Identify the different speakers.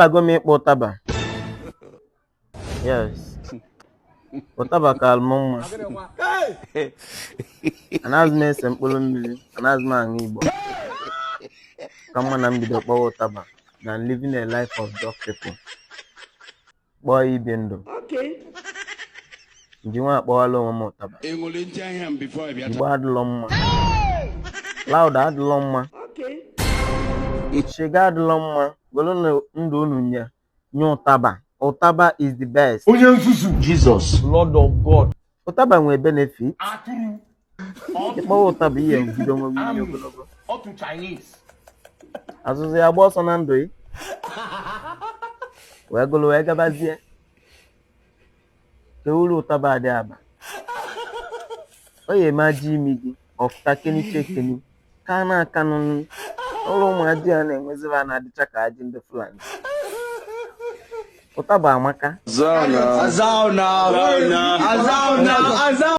Speaker 1: Abago m ịkpọ ụtaba. Yes, ụtaba ka m mma. Anaghịzi m ese mkpụrụ mmiri, anaghịzi m aṅụ igbo. Ka mma na m bido kpọwa ụtaba than living a life of dark people. Kpọọ ya ibi ndụ nji nwa akpọwala onwe m ụtaba. Igbo adịlọ mma, loud adịlọ mma, shiga adịlọ mma. Gwelu ndụ unu nye nye ụtaba. Ụtaba is the best.
Speaker 2: Onye nzuzu.
Speaker 3: Jesus.
Speaker 2: Lord of God.
Speaker 1: Ụtaba nwere benefit. Ịkpọwa ụtaba, ihe bido nwewe imi ogologo.
Speaker 2: Otu Chinese.
Speaker 1: Azụzụ ya gba ọsọ na ndụ ị wee gụlụ wee gabazie ka uru ụtaba adị aba. Ọ ya eme ajị imi gị ọfụta keniche keni ka a na-aka nụnụ ụlọ ụmụ ajị a na-enweziba na-adịcha ka ajị ndị Fulani. Ụtaba amaka.
Speaker 3: Azao now. Azao now. Azao now. Azao.